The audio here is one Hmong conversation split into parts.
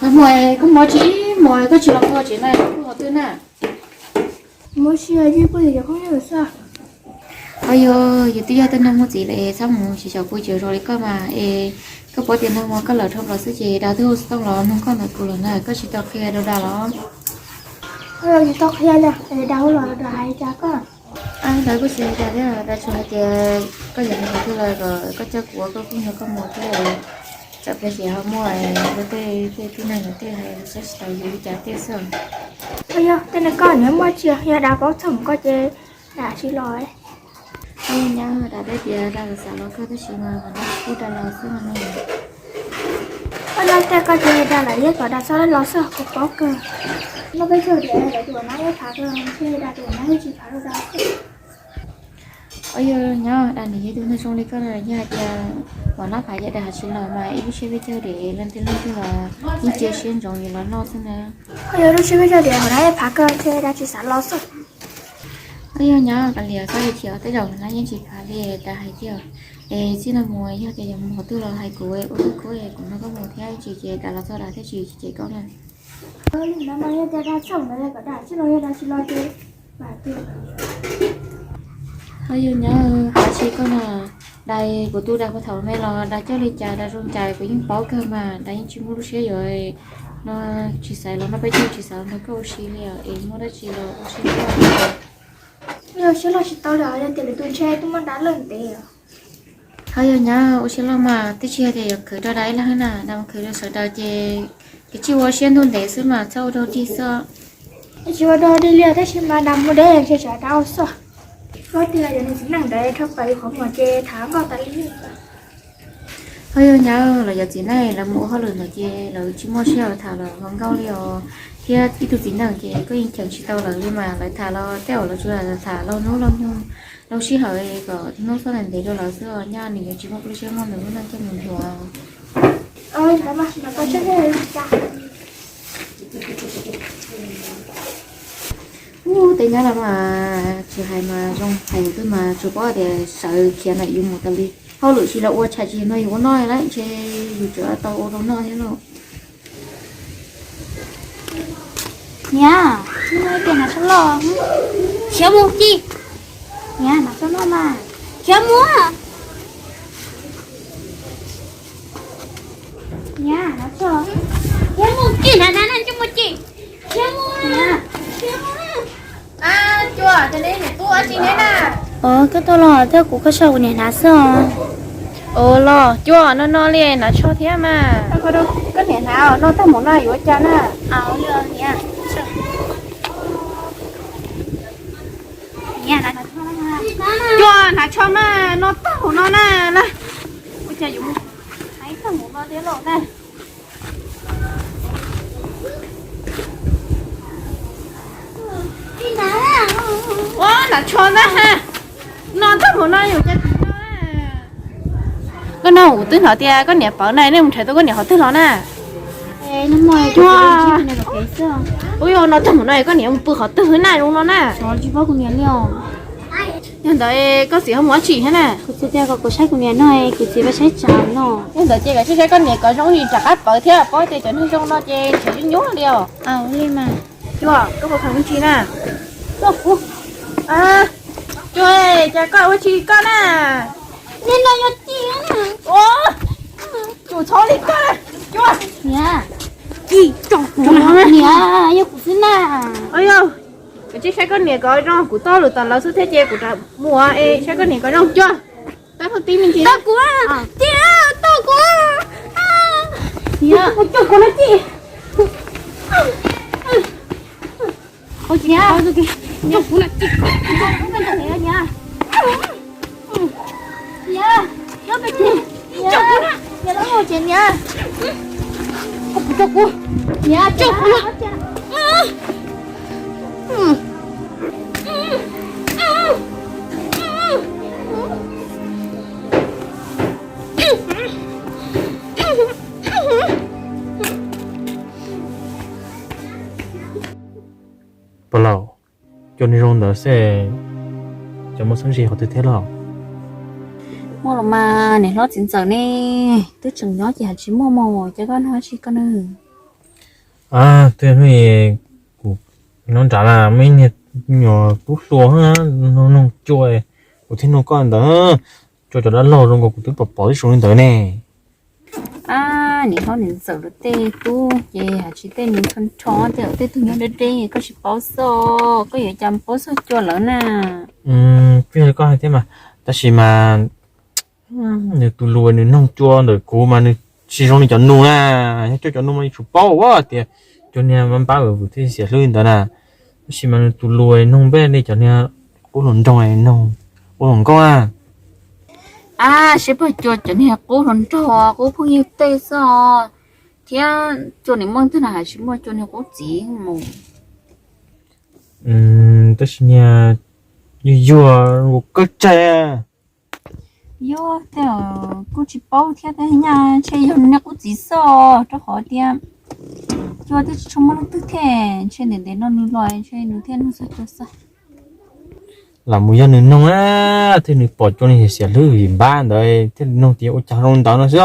Muaj, koj mob tsis mob, koj tsis los ua tsev na, koj qhov twg na? Muaj si, yeej pw cov phooj ywg xwb. Auj, yog yus twb yog tej neeg muaj txiv lawm, txhob mus siv xyaum pw cawv zos li koj mas es. Koj paub tias nag hmo koj lawm dhau plaws xwb ces dag twb hu xov tooj los nug koj ntawm kuv lawm na, koj tsis tau qhia rau dag los? Tsis tau qhia li, dag hu los dag hais cas koj? Dag kuj tsis hais cas thiab, dag tsuas hais tias koj yog mus qhov twg los kom koj coj kuv ua koj phooj ywg koj mus thiab. Tsam pliag ces ho muaj tej, tej tib neeg tej hais saib tsis taus yus li cas tej xwb. Yog tej neeg koj nyiam muaj tsis yog dag paub txog mus koj ces dag tsis los. Nyab, dag teb tias dag xav los kawg tab sis mas nab tsis pub dag los xwb no. Koj nab tej koj ces dag lawm yeej kom dag txhob los xwb kuv paub kawg. Noj peb caug diam lawv tus nab ib phav kawg thiaj dag tus nab yeej tsis phav rau dag xwb. Auj, yog nyab, dag nws yog tus neeg zoo li koj no, yog hais tias uas nab phav ces dag tsis los mas ib lub siab peb caug diam leej twg leej twg los yeej cia siab ntsoov yuav los noj xwb na. Auj, yog lub siab peb caug diam uas nab ib phav kawg thiaj dag tsis xav los xwb. Auj, yog nyab, kav liam koj li thiab tej zaum nab yeej tsis phav li dag hais tias, es txij no mus yog tias yuav mus qhov twg los hais kuv ua tub kuv es kuv nrog koj mus thiab tsis ces dag los txog dag thiab tsis ces koj na. Li no mas yog tias dag txog ntawd kom dag tsis los, yog dag tsis los ces Auj, yog nyab, kav tsis koj na, dag kuv tu dag puag thaum me los dag coj li cas dag zoo cas kuv yeej paub kawg mas dag yeej tsis muaj lub siab yuav no, tsis xav los noj peb caug tsis xav nrog koj ua si li es muaj dab tsi los ua siab loj. Ua siab loj tsis tau li, yog tias lwm tus ntshe twb muab dag lawm ntev. Auj, yog nyab, ua siab loj mas twb tsis yog tias yuav khwv rau dag ib leeg na, dag mus khwv rau sawv daws ces kav tsij ua siab ntuj ntev xwb mas txhob ua dog dig xwb. Tsis ua dog dig li tab sis mas dag mus deb ntshe tsam dag ua xwb. Koj tias yog nws txiv neej ntawd rho pam li qhov muag ces tham nkauj tas li. Auj, yog nyab, lawv cov txiv neej lawv mus ua hauj lwm ntawd ces lawv tsis muaj sij hawm tham lawv hluas nkauj li os. Thiab ib tug txiv neej ces koj yeej cheem tsis tau lawv li mas lawv tham los tej zaum lawv tsuas tham laug hnub laug nyoog, laug sij hawm kom hnub txhob ntev rau lawv xwb os. Nyab, nws yuav tsis muaj lub siab muab nws lub neej coj mus nrhiav. Ub, tej nyab los mas tsis hais mas zoo, hais yus twb mas tsuas paub tias sawv khiav ntawm yus mus tas li. Hauj lwm tsis los ua, tshais tsis hnav yus ua noj lawm ntshe yus tseem tau ua rau noj thiab lauj. Niam, hnub no ib tiam hnav tsho loj, khiav mus ci. Niam, hnav tsho loj mas, khiav mus. Niam, hnav tsho, khiav mus ci, hnav hnav na, tsis mus ci, khiav mus. Cua, koj tuaj los thiab kuv koj sau kuv niam hnav xwb os. Ua los cua, no no li hnav tsho thiab mas. Koj niam hnav no tag mus no yuav ua cas na? Cua, hnav tsho mas no tag mus no na. Ua cas yuav mus hais tag mus no thiab lauj na. Ua, hnav tsho ntag ha. No tag mus no yuav ua cas. Koj no kuv twb hnov tias koj niam pawv na, nej mus nrhiav tau koj niam qhov twg los na? Ua, no tag mus no koj niam mus pw qhov twg na zoo no na? Yog ntawd koj txiv ho mus dab tsi thiab na? Kuv txiv tias kom kuv saib kuv niam no, kuv txiv pab saib tsav no. Yog ntawd ces koj saib koj niam kom zoo, tsis rov qab pawv thiab, paub tias cov neeg zoo no ces ntshe nyuaj nyuaj li os. Cua, koj puas khaws me ntsis na? Cua, kuv, cua, cas koj ua tsis koj na? Niam, no yog ci. Ua, tsum txhob li koj na. Cua, niam, ci tso kuv, niam, yog kuv xwb na. Yog, kuv tsis saib koj niam kom zoo, kuv tau lwm tom lawv xwb thiab ces kuv rov mus es saib koj niam kom zoo. Cua, tab tib me ntsis tau kuv, ci, tau kuv. Niam, coj kuv na ci. Pog laus, cov neeg zoo ntawd xwb, cov muaj xeeb ze qhov twg thiab los? Muaj los mas, niam hlob txiv ntxawm ne, twb tseem nyob ces hais tsis muaj mog, ces koj nug dab tsi koj nug? Twb yog hnub kuv nyob nrad na, muaj ib niag nyuam tub hluas noog cua, kuv thiaj nug koj ntawd. Cua cov dab laug zoo nkaus kuv twb pom pom ib zoo li ntawd ne. Niam hlob niam ntxawm lawv tej tub ces hais tsis tej nws nrho nrho, tej tej tug nyob deb deb koj tsis paub xwb, koj yuav cas paub txog cua lawm na. Twb yog koj hais thiab mas, tab sis mas nws tus lus nws noog cua ntawm kuv mas nws tsis zoo li cov nus na. Yog coj cov nus mas yeej tsum paub ua tias cua niag npab npab vwm vwm thiab xiam hlwb li ntawd na. Tab sis mas nws tus lus noog npej li cov niag qub hluas nraug, noog qub hluas nkauj na. A, seb puas cua cov niag qub hluas nraug qub phooj ywg tej xwb, thiab cua niag muaj twg na hais tsis muaj cua niag qub txiv mus. Tab sis niag yuag yuag ua koj tsaig. Yog tej kuj tsis paub thiab, tej nyaj ntshe yog niag qub txiv xwb, rau qhov tias cua twb tsis tshua muaj leej twg thiab, ntshe ntev ntev no nws los ntshe nws thiaj noog txog cua xwb. Lam mus yog nws noog na, thiaj nws pom cua niag xiam hlwb vwm npab ntawd thiaj noog tias ua cas zoo ntawd no xwb.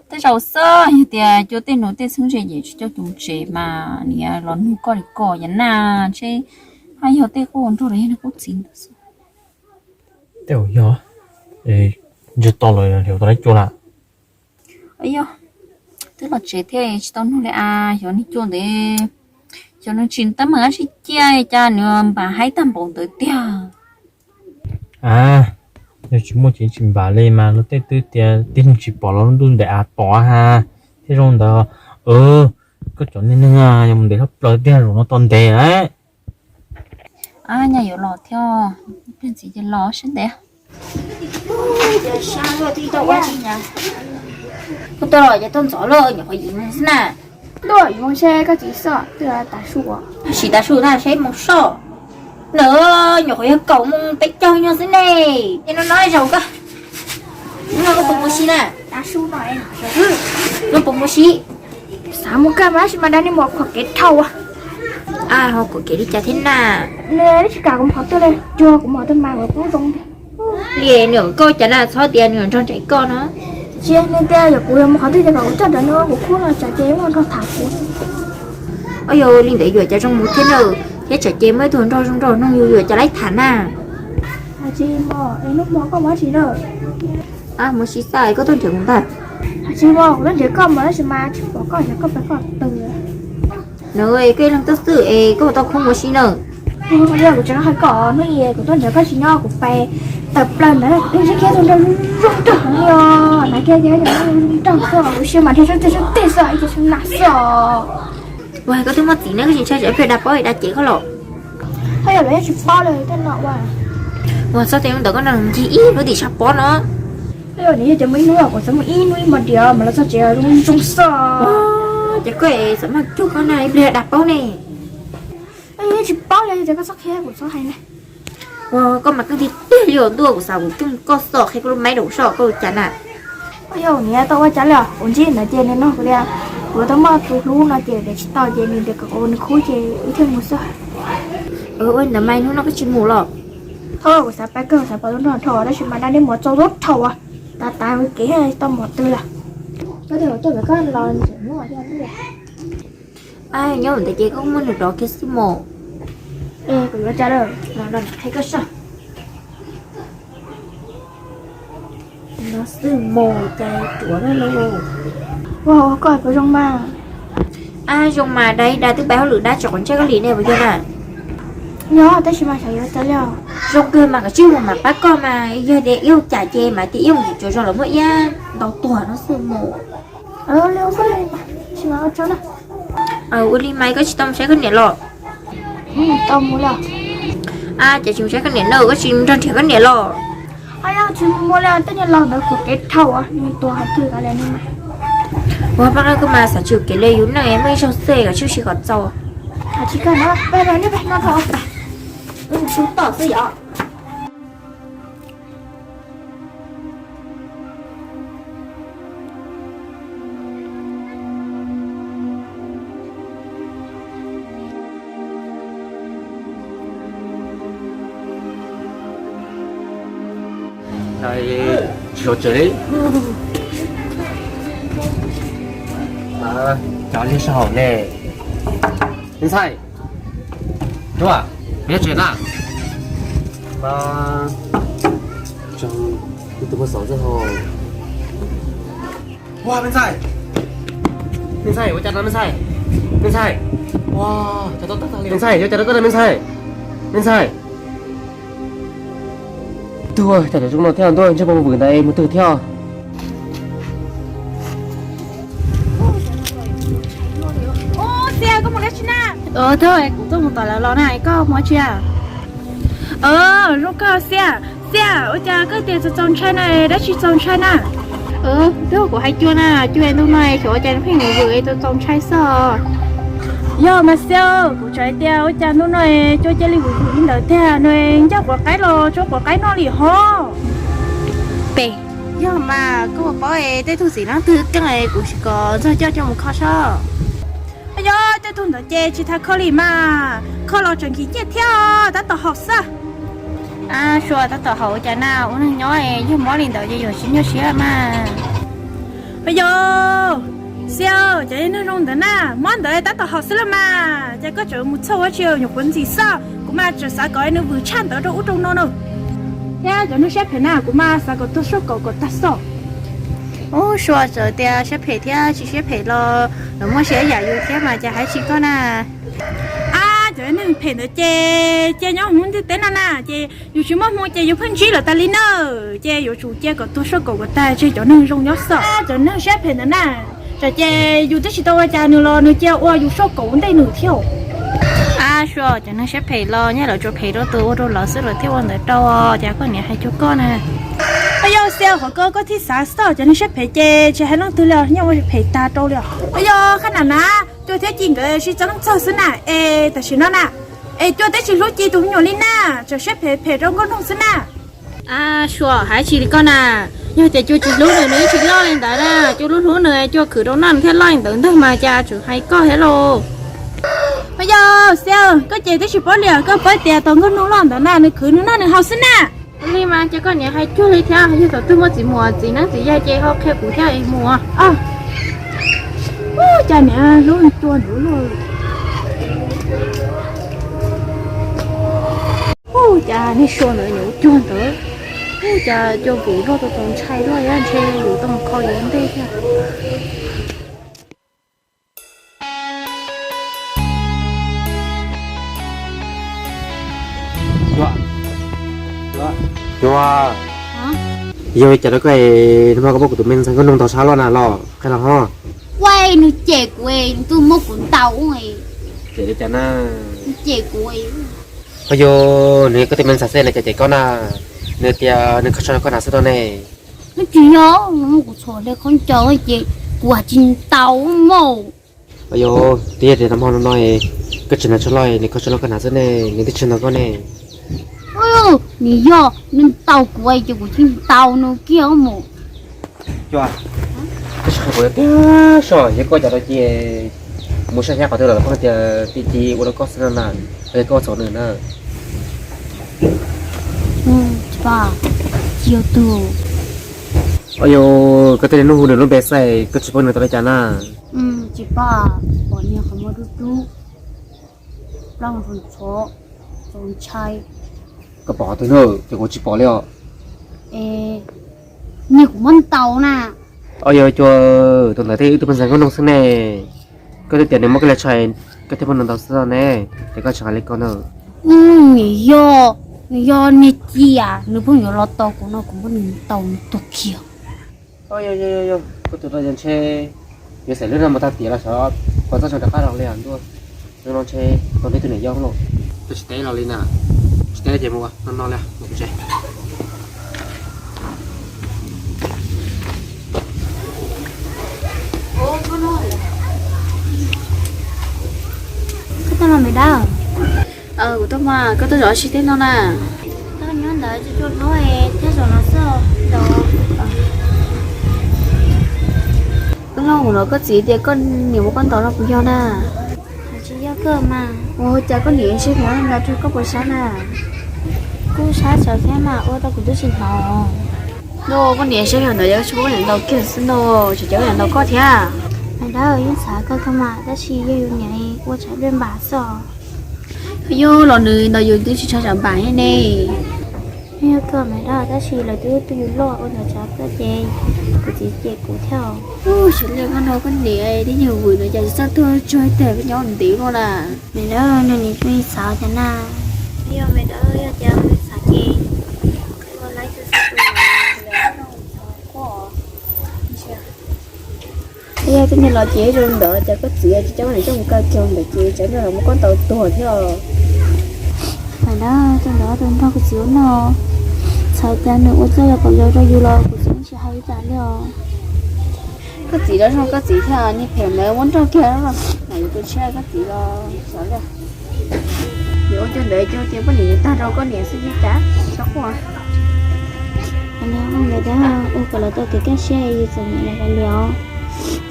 Tej zaum xwb yog tias cua tej nus tej txheeb ze ces tsis coj cus tsev mas niam los nug koj li koj yam na, ntshe haj yog tej qub nraug los yog niag qub txiv ntawd xwb. Tej zaum yog, ntshe tau lawm, tau lawv cua lawm. Yog, twb los tsev thiab tsis tau nug li as, xyov niag cua ntawd, xyov nws tsis teeb meem dab tsi cia cas nws npam haib tag npaum ntawd tiag. A, yog tsis muaj ces tsis npam li mas luag tej twb tias tib neeg tsis pom los lub ntuj ntev av pom ha, thiaj zoo ntawd. Koj cov niag neeg yog mus ntev tshaj plaws tiag, zaum no tau ntev lawm. Nyaj yuav los thiab, ib pliag ntxiv ces los sab ntev. Kuv tuaj los ces tuaj ntxov lawm, nyuam qhuav yim moos xwb na. Tuaj yim moos seb koj txiv xwb, twb tav su. Sim tav su na seb moos soj. Nws, nyuam qhuav yog kaum moos peb caug nyuag xwb ne. Es no no zaum koj, no koj puas mus si na? Koj puas mus si? Xav mus kawg mas tab sis mas dab neeg mus qhuas kev dhau. Ho qhuas kev li cas thiab na? Nws twb tsis kam kuv mus qhov twg li, tsuas kuv mus qhov twg mas kuv kuj zoo tiag. Li nws koj cas na, txhob tias nws nrog nraim koj no. Tsis, nws tias yog kuv yuav mus qhov twg ces kom kuv coj ntawm nws ua kuv khub no tsam ces muaj nrog tham kuv. Yog li ntawd yuav cas zoo mus thiab na, thiab tsam ces muaj ib tug nrog zoo nraug noog yus yuav cas laib tham na. Tsis, hnub hmo koj mus dab tsi na? Mus si xwb, koj tuaj nrhiav kuv ntag. Tsis, kuv tuaj nrhiav koj mas tab sis mas tsis pom koj, yog koj pem koj twg. Nws, koj ib leeg tuaj xwb es koj puas tau khuv mus si na? Yog kuv tseem hais koj hnub ib kuv tuaj nrhiav koj tsis nyob kuv pem tawm plaws ntawd, ntsib kiag tus nraug zoo nraug heev li os, hnav kiag ces zoo nraug xwb, lub siab mas dhia sab teg sab teg xwb, ib ce sab nag xwb os. Ua koj twb muaj txiv ne, koj tsis ntshai tsam ib pliag dab paub es dab cem koj los? Haj yam los yeej tsis paub li tej no ua. Ua txog tej ntawd koj no ncig ib hnub tim sab pob no. Yog nws yog ces muaj ib hnub kuv txawm mus ib hnub ib hmo diam mas los txog tsev zoo zoo xwb. Ces koj es txawm mag cuag koj na ib pliag dab paub ne. Yeej tsis paub li, yog tias koj txhob qhia kuv txhob hais na. Ua koj mas koj tiag tiag li os ntuj, kuv xav kuv coj koj xwb, qhia koj lub maib rau kuv soj koj ua cas na. Yog niam tau ua cas li os, kuv ntsib ntawd ces nws nug kuv tias kuv tau muaj tus hlub no ces tias tsis tau ces nws tias kom kuv ua nws khub ces wb thiaj mus xwb. Ua li ntawd mas hnub no koj tsis mus los? Kuv xav pab kawg, xav pab tub nrog dhau tab sis mas dab neeg mus txog tub dhau as, tav tav kev tau mus twg lawm. Koj tias kuv tuaj pem koj los ntawm no thiab. Nyob ntawd ces koj muaj nws rov kiag xwb mos. Kuv yuav cas lawm, los nrog qhia koj soj. No xwb mos, cas ruam lawm lauj. Ua koj puas zoo mas? Ab, zoo mas, dab ib dab twb pab hauj lwm dab tsis quav ntsej koj li ne puas yog na? Yog tab sis mas xyov yuav cas li os. Zoo kawg mas, kom tsij mus mam pab koj mas, yog tias ib ua cas ces mam tias ib mus tsuas zoo lawm muaj iab ntau tuag no xwb mos. Ua li mas koj tsis tau mus saib koj niam los? Ab, cas tsis mus saib koj niam na, koj tsis nrog nrhiav koj niam los? Ab, yog tsis mus li, tej niag laus ntawd kuv kev dhau, nws tuag qhov twg kav liam nws. Ua pab koj mas xav tsis kev li yus neej muaj ib zaug xwb kom tshwj sim kom txaus. Tsis kawg na, peb los nej peb no dhau pem. Sub tom xwb yom. Tsis los tsev li. Cov liag sab hauv ne. Me ntxhais, Duab, peb tsev na. Ua me ntxhais, me ntxhais, ua cas no me ntxhais? Me ntxhais, ua, me ntxhais, ua cas no koj na me ntxhais? Me ntxhais. Tuag, cas cov zoo no thiab ntuj, ntsej muag vwm ntawd mus twg thiab? Xiab, koj mus dab tsi na? Thawj, kuv tuaj mus tom lawv los na, koj mus dab tsi? Zoo kawg Xiab. Xiab, ua cas koj tias txaus txaus ntshai na, dab tsi txaus ntshai na? Twb kuv hais Cua na, Cua ntuj no xyov ua cas nws pheej vwm vwm es txaus txaus ntshai xwb. Yog mas Xiab, kuv tseem hais tias ua cas ntuj no Cua cia li vwm vwm li ntawd tiag, nws ncaj quav qaib los tso quav qaib noj li hov. Pem, yog mas koj puas paub es tej tug txiv neeb twg keej es kuv sim kom ntxog coj coj mus kho saib. Yog tej tug ntawd ces tsis tas kho li mas, kho los tseem nkim nyiaj thiab, tab tom haum xwb. Sua, tab tom haum ua cas na, ua neeg nyob yog mob li ntawd ces yuav tsis nyuaj siab mas. Yog, Xiab, cov neeg zoo ntawd na, mob ntawd tab tom haum xwb los mas, ces koj tseem mus txhawj ua tsi, nyuam qhuav ntxim xwb, kuv mas tseem xav kom nws vwm tshaj ntawd rau ub rau no na. Thiab cov neeg siab phem na, kuv mas xav kom tuag soj kaum kom tag xwb. Ub, Sua, txawm tias siab phem thiab tsis siab phem los lawv muaj siab yam yus thiab mas cas hais tsis koj na. Ab, cov neeg phem ntawd ces cia nyob hauv lub ntiaj teb no na, ces yus tsis muaj hmoo ces yus pheej ntsib lawm tas li na, ces yuav tsum cia kom tuag soj kaum kom tag tseg cov neeg zoo nyob xwb. Cov neeg siab phem ntawd na, tsam ces yus twb tsis tau ua cas nws los nws cia ua yus soj kaum ua ntej nws thiab. Ab, Sua, cov neeg siab phem los nyob lawv tsuas phem rau tus ua rau lawv xwb lawv thiaj ua ntawd rau, cas koj niam hais cuag koj na. Ab, yog Xiab, qhov koj koj thiaj xav xwb, cov neeg siab phem ces tsis hais leej twg li, nyob ua phem tag rau li. Ab, yog Khab Nam na, Cua thiab Ci nkawd sib txeeb txog xwb na, es tam sim no na, es Cua twb tsis hlub Ci tus me nyuam li na, tseem siab phem phem rau Nkauj Noog xwb na. Ab, Sua, hais tsis li koj na, yog tias Cua tsis hlub nws nws yeej tsis loj li ntawd na, Cua hlub hlub nws Cua khwv rau noj nws thiaj loj li ntawd ntag mas cas tseem hais koj thiab lauj. Ab, yog Xiab, koj ces twb tsis paub li, koj paub tias tos Nkauj Noog loj ntawd na nws khwv nws noj nws haus xwb na. Li mas ces koj niam hais cuag li thiab, yog thaum twg muaj txiv muam txiv neeb txiv yaig ces ho qhia kuv thiab es mus. Ub, cas niam hlub Cua ntawd lauj. Ub, cas niag Sua ntawd niam hlub Cua ntawd. Ub, cas Cua vwm luaj tau tau ntshai luaj, yog ntshe yus tau mus kho yus ua ntej thiab. Cua, Cua, yog li cas rau koj es nag hmo koj muab kuv tus me ntxhais Nkauj Noog ntaus sab luaj na los qhia los ho. Ua, nws cem kuv, nws twb muab kuv ntaus. Cem li cas na? Nws cem kuv. Ho yog nws yog koj tus me ntxhais xwb nws cem cem koj na, nws tias nws kho tsho rau koj hnav xwb no ne. Nws tsis yog, nws muab kuv txhuam hle khaub ncaws ces kuv tsis ntaus mas. Yog, twb yog tias nag hmo no no koj tseem hnav tsho loj, nws kho tsho rau koj hnav xwb ne, nws twb tsis ntaus koj ne. Nws yog nws ntaus kuv ces kuv tsis ntaus nws kiag mas. Cua, tab sis qhia kuv tiag tiag, yog koj cov no ces mus saib hnyav qhov twg los pheej tias tim Ci ua rau koj xwb no na, yog koj ua txhaum nws na. Tsis paub, tsis yog tus. Yog koj twb niaj hnub hu nws lub npe xwb koj tsis paub nws tau li cas na? Tsis paub, pom niag qhov muag dub dub, plaub hau ntxhov, txaus ntshai. Koj pom qhov twg na, ces kuv tsis pom li os. Niag kuv muab ntaus na. Yog Cua, tus ntawd thiaj wb tus me ntxhais Nkauj Noog xwb ne. Koj twb tias nws muab koj hle tsho, koj thiaj muab nws ntaus xwb ne, ces koj tseem hais li ko na. Nws yog, nws yog niag Ci, nws pheej yuav los tau kuv no kuv muab nws ntaus nws tuag kiag. Koj tus no ntshe yuav xaiv lub no mus tag tiam los xyov puas txob zoo rov qab los li ntuj. Tus no ntshe tau neb tus niam yau los. Tus tsis teb los li na, tsis teb ces mus no no li mus tsev. Koj tuaj no me dab? Kuv tuaj mas, koj tuaj zov tsis teb no na? Koj nyob ntawd tsis tshua hlub thiab zaum no xwb los. Koj hlub kuv los koj txiv tias koj niam muab koj ntaus no puas yog na? Tsis yog kawg mas. Ua cas koj niam ntshe hnov ntawd rau koj puas sab na? Kuj sab sawv thiab mas ua rau kuv twb tsis hnov. No koj niam ntshe hnov ntawd yog tsis muab koj niam ntaus kiag xwb no, tseem cia koj niam ntaus koj thiab. Dab, yeej xav koj kawg mas, tab sis yog yus niam ua tshav nplej npam xwb. Yog los nws ntawd yus twb tsis tshav npam thiab ne. Yog kawg mas dab, tab sis lawv twb tuaj yus loj ua ntawd tshav koj ces kuv txiv cem kuv thiab. Ub, xyov li koj no koj niam thiab yawg vwm no cas tsis txawj tuaj tsuag teg peb nyob ntev no na. Mas dab, nws niam kuj yeej xav cas na. Yog mas dab, yog cas nws xav ces ua laib txhua txhua tus lawv noj txhov quaj. Yog tej niag los ces zoo ntawd ces koj txiv tsis coj nws coj mus kaw kiag ntawd ces tsam ntawd los muab koj tau tuag thiab. Mas dab, coj ntawd tus nrog kuv txiv ua noj, txhais cas nws ua txoj yog kom yog rau yus los kuv txiv tsis hais li cas li os. Koj txiv los zoo koj txiv thiab, niag phem ntawd muab nrauj kiag los mas yus tus tshiab koj txiv los xyov li. Yus ua cov ntawd coj ces poj niam tag rau koj niam xwb li cas, txhob quaj. Ua kom lawv tau kev kaj siab yus txom nyem los kav liam,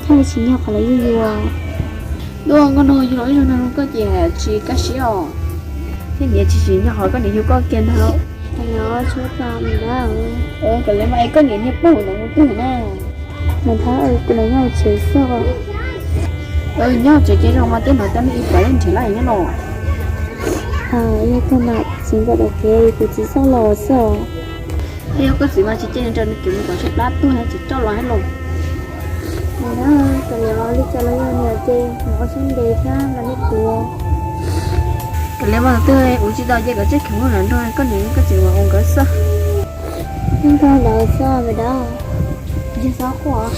thiaj li tsis nyog qhov lawv yug yus. Dua nkauj no yug los ib zaug no koj ces tsis kaj siab os, thiab niam tsis tsim nyog qhov koj niam yug koj kiag ntag. Kom li mas es koj niam niag paug ntawd mus twg na? Mas thab, kuv niam nyob tsev xwb. Nyob tsev ces zoo mas twb hnov tau nej ib pab nrhiav lawm nyob no. Yog kawg mas txiv nkawd tau kev kuv txiv xoj los xwb. Yog koj txiv mas tsis cia nws nrog nws kev mus kom tshaib plab tuag tsis coj los thiab los. Mas dab, kom li cas los yog niam ces mus ua siab ntev thiab mas nej kuv. Kom li mas twb ua tsis tau ces kom tsij khiav mus nrog koj niam koj txiv mus ua nkawd xwb. Yeej kawg ntawd xwb mas dab, tsis txhob quaj.